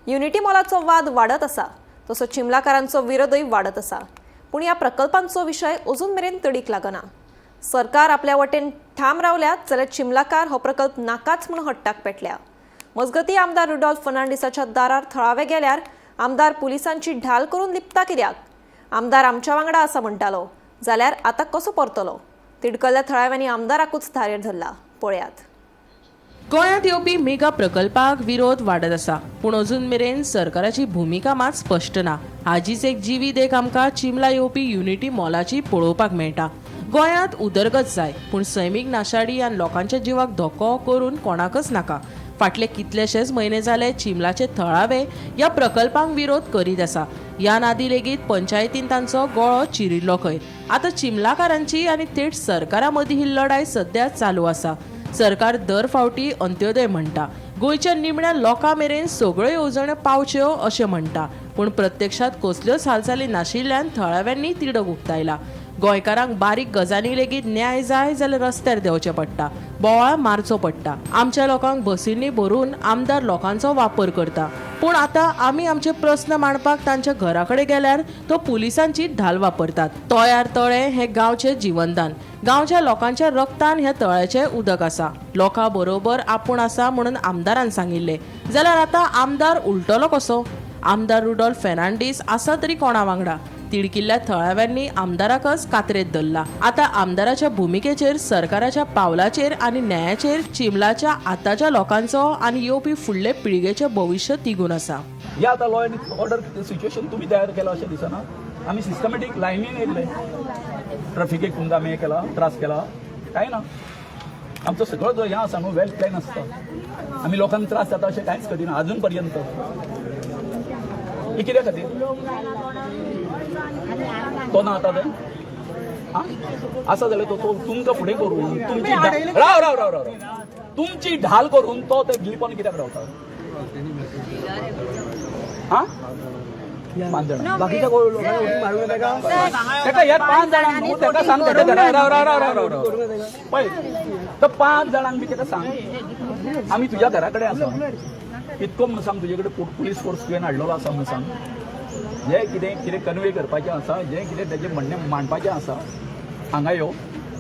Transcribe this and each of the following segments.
Unity मॉलाचो वाद वाडत आसा, तसो चिमलाकारांचो विरोधय वाडत आसा. पूण ह्या प्रकल्पांचो विशय अजून मेरेन तडीक लागना. सरकार आपल्या वटेन ठाम रावल्यात जाल्यार चिमलाकार हो प्रकल्प नाकाच म्हूण हट्टाक पेटल्या. मजगती आमदार रुडॉल्फ फर्नांडीसाच्या दारार थळावे गेल्यार आमदार पुलिसांची ढाल करून लिपता कित्याक? आमदार आमच्या वांगडा आसा म्हणटालो, जाल्यार आतां कसो परतलो? तिडकल्ल्या थळाव्यांनी आमदाराकूच धारेर धरला. पळयात. गोंयांत येवपी मेगा प्रकल्पाक विरोध वाडत आसा, पूण अजून मेरेन सरकाराची भुमिका मात स्पश्ट ना. हाजीच एक जिवी देख आमकां चिमला येवपी युनिटी मॉलाची पळोवपाक मेळटा. गोंयांत उदरगत जाय, पूण सैमीक नाशाडी आनी लोकांच्या जिवाक धोको करून कोणाकच नाका. फाटले कितलेशेच म्हयने जाले चिमलाचे थळावे ह्या प्रकल्पांक विरोध करीत आसा. ह्या नादी लेगीत पंचायतीन तांचो गळो चिरिल्लो खंय. आतां चिमलाकारांची आनी थेट सरकारा मदीं ही लढाय सद्या चालू आसा. सरकार दर फावटी अंत्योदय म्हणटा, गोंयच्या निमण्या लोकां मेरेन सगळ्यो येवजण्यो पावच्यो अशें म्हणटा, पूण प्रत्यक्षात कसल्योच हालचाली नाशिल्ल्यान थळाव्यांनी तिडक उक्तायला. गोंयकारांक बारीक गजाली लेगीत न्याय जाय जाल्यार रस्त्यार देंवचें पडटा, बोवाळ मारचो पडटा. आमच्या लोकांक बसींनी भरून आमदार लोकांचो वापर करता, पूण आतां आमी आमचे प्रस्न मांडपाक तांच्या घरा कडेन गेल्यार तो पुलिसांची ढाल वापरतात. तोयार तळें हें गांवचें जिवनदान. गांवच्या लोकांच्या रक्तान ह्या तळ्याचें उदक आसा. लोकां बरोबर आपूण आसा म्हणून आमदारान सांगिल्लें, जाल्यार आतां आमदार उलटलो कसो? आमदार रुडॉल्फ फर्नांडीस आसा तरी कोणा वांगडा? तिडकिल्ल्या थळाव्यांनी आमदाराकच कातरेत धरला. आतां आमदाराच्या भुमिकेचेर, सरकाराच्या पावलाचेर आनी न्यायाचेर चिमलाच्या आतांच्या लोकांचो आनी येवपी फुडले पिळगेचें भविश्य तिगून आसा. हे आतां लॉ एंड ऑर्डर सिच्युएशन तुमी तयार केला अशें दिसना. आमी सिस्टमॅटीक लायनीन येयल्ले, ट्रॅफिकेक तुमकां आमी हें केला, त्रास केला कांय ना. आमचो सगळो जो हें आसा न्हू, वेल प्लॅन आसता. आमी लोकांक त्रास जाता अशें कांयच करिना अजून पर्यंत. ही कित्या खातीर तो ना आतां तें आसा जाल्यार तो तुमकां फुडें करून तुमची राव राव राव राव तुमची ढाल करून तो ते गिळपण कित्याक रावता? हा, पांच जाणां बाकीच्या कोण लोकांनी मारूंक ताका? तेका ह्या 5 जाणांक न्हू, तेका सांग तेका राव राव राव राव राव राव पळय, तो 5 जाणांक बी तेका सांग, आमी तुज्या घरा कडेन आसा इतको म्हणून सांग. तुजे कडेन पुलीस फोर्स तुवें हाडलेलो आसा म्हणून सांग. जें कितें कितें कन्वे करपाचें आसा, जें कितें तेजें म्हणणें मांडपाचें आसा, हांगा यो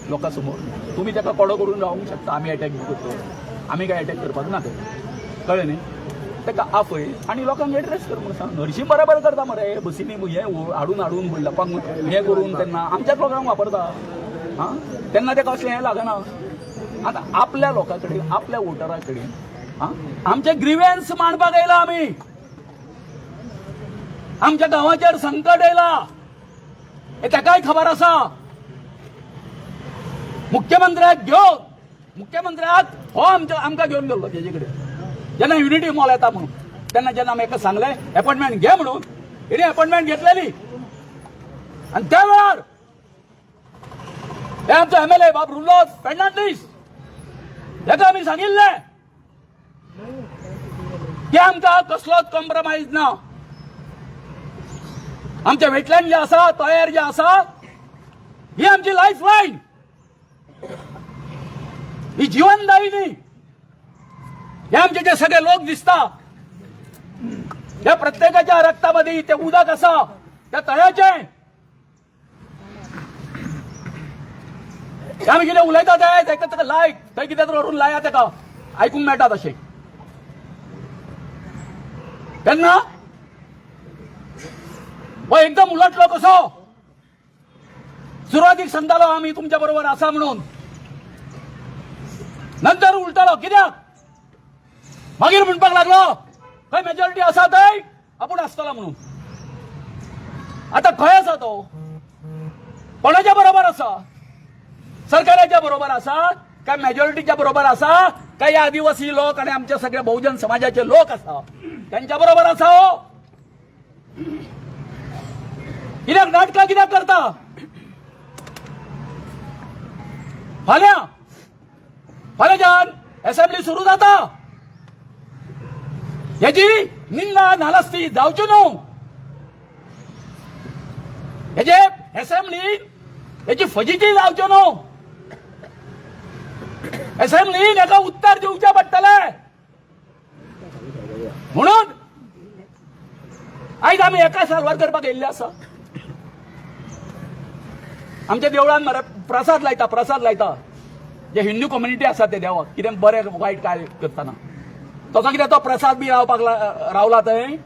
लोकां समोर. तुमी तेका कोडो करून रावंक शकता, आमी एटॅक करतलो. आमी काय एटॅक करपाक ना ते, कळ्ळें न्ही? तेका आपय आनी लोकांक एड्रेस कर म्हणून सांग. हरशीं बरोबर करता मरे, बसींनी हें हाडून हाडून लोकांक हें करून तेन्ना आमच्याच लोकांक वापरता. आं, तेन्ना तेका असलें हें लागना. आतां आपल्या लोकां कडेन, आपल्या वोटरा कडेन आं आमचे ग्रिव्हन्स मांडपाक येयला आमी. आमच्या गांवाचेर संकट येयला हें तेकाय खबर आसा. मुख्यमंत्र्याक घेवन, मुख्यमंत्र्याक हो आमच्या आमकां घेवन गेल्लो तेजे कडेन जेन्ना युनिटी मॉल येता म्हणून, तेन्ना जेन्ना आमी एका सांगलें अपॉइंटमेंट घे म्हणून, हिणे अपॉइंटमेंट घेतलेली. आनी त्या वेळार हे आमचो एमएलए बाब रुडॉल्फ फर्नांडीस हेका आमी सांगिल्लें की आमकां कसलोच कॉम्प्रोमायज ना. आमच्या वेटलँड जे आसा, तयार जे आसा, ही आमची लायफ लायन, ही जीवनदायिनी. हे आमचे जे सगळे लोक दिसता, ह्या प्रत्येकाच्या रक्तामध्ये ते उदक आसा त्या तळ्याचे. आमी कितें उलयता ते तेका ताका लायक थंय कितें तर व्हरून लाया, तेका आयकूंक मेळटा तशें. तेन्ना हो एकदम उलटलो कसो? सुरवातीक सांगतालो आमी तुमच्या बरोबर आसा म्हणून, नंतर उलटलो कित्याक? मागीर म्हणपाक लागलो खंय मेजॉरिटी आसा थंय आपूण आसतलो म्हणून. आतां खंय आसा तो? कोणाच्या बरोबर आसा? सरकाराच्या बरोबर आसा काय मेजॉरिटीच्या बरोबर आसा काय आदिवासी लोक आणि आमचे सगळे बहुजन समाजाचे लोक आसा त्यांच्या बरोबर आसा? हो, कित्याक नाटकां कित्याक करता? फाल्यां फाल्यांच्यान असेंब्ली सुरू जाता, हेजी निंदा नालस्ती जावची न्हू. हेजे असेंब्ली हेची फजिती जावच्यो न्हू. असेंब्लीन हेका उत्तर दिवचें पडटलें म्हणून आयज आमी एका साल्वार करपाक येयल्ले आसा. आमच्या देवळान मरे प्रसाद लायता, प्रसाद लायता जे हिंदू कम्युनिटी आसा ते देवाक कितें बरें वायट काय करतना तसो कितें तो प्रसाद बी रावपाक रावला थंय.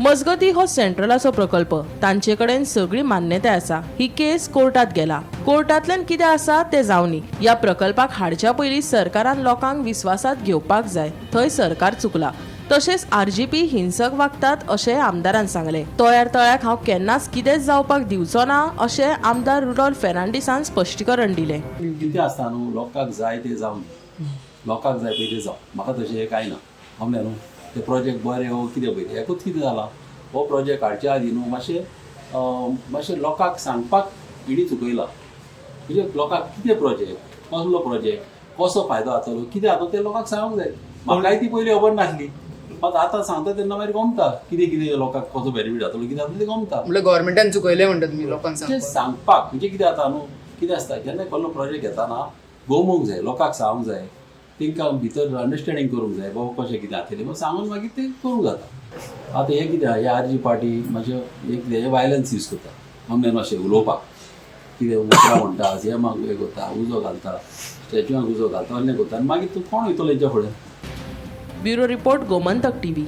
मजगती हो सेंट्रलाचो प्रकल्प, तांचे कडेन सगळी मान्यताय आसा. ही केस कोर्टात गेला, कोर्टांतल्यान कितें आसा तें जावनी. ह्या प्रकल्पाक हाडच्या पयलीं सरकारान लोकांक विस्वासात घेवपाक जाय, थंय सरकार चुकला. तशेंच आरजीपी हिंसक वागतात अशें आमदारान सांगलें. तोयार तळ्याक हांव केन्नाच कितेंच जावपाक दिवचो ना अशें आमदार रुडॉल्फ फेर्नांडीसान स्पश्टीकरण दिलें. कितें आसता न्हू, लोकांक जाय तें जावं दी, लोकांक जाय पळय तें जावं, म्हाका तशें कांय ना. समजलें न्हू, ते प्रोजेक्ट बरें हो कितें पळय एकूच कितें जालां, हो प्रोजेक्ट हाडच्या आदीं न्हू मातशें मातशें लोकांक सांगपाक इडी चुकयला. म्हणजे लोकांक कितें प्रोजेक्ट, कसलो प्रोजेक्ट, कसो फायदो जातलो, कितें जातलो तें लोकांक सांगूंक जाय. म्हाकाय ती पयलीं खबर नासली, मात आतां सांगता तेन्ना मागीर गमता कितें कितें लोकांक कसो बेनिफीट जातलो, कितें जातलो तें गमता. म्हणल्यार गव्हर्मेंटान चुकयलें म्हणटा तुमी लोकांक म्हणजे सांगपाक? सांगपाक म्हणजे कितें जाता न्हू, कितें आसता जेन्ना कसलो प्रोजेक्ट घेताना गोमोवंक जाय, लोकांक सांगूंक जाय, तांकां भितर अंडरस्टँडींग करूंक जाय बाबा कशें कितें जातलें, मागीर सांगून मागीर तें करूंक जाता. आतां हें कितें आहा, हे आर जी पार्टी मातशें हें कितें हें वायलन्स यूज करता मम्मी मातशें उलोवपाक, कितें उतरां म्हणटा, हें मागीर हें करता, उजो घालता, स्टॅच्यूआंक उजो घालता, असलें करता आनी मागीर तूं कोण वयतलो हेच्या फुडें. Bureau report, Gomantak TV.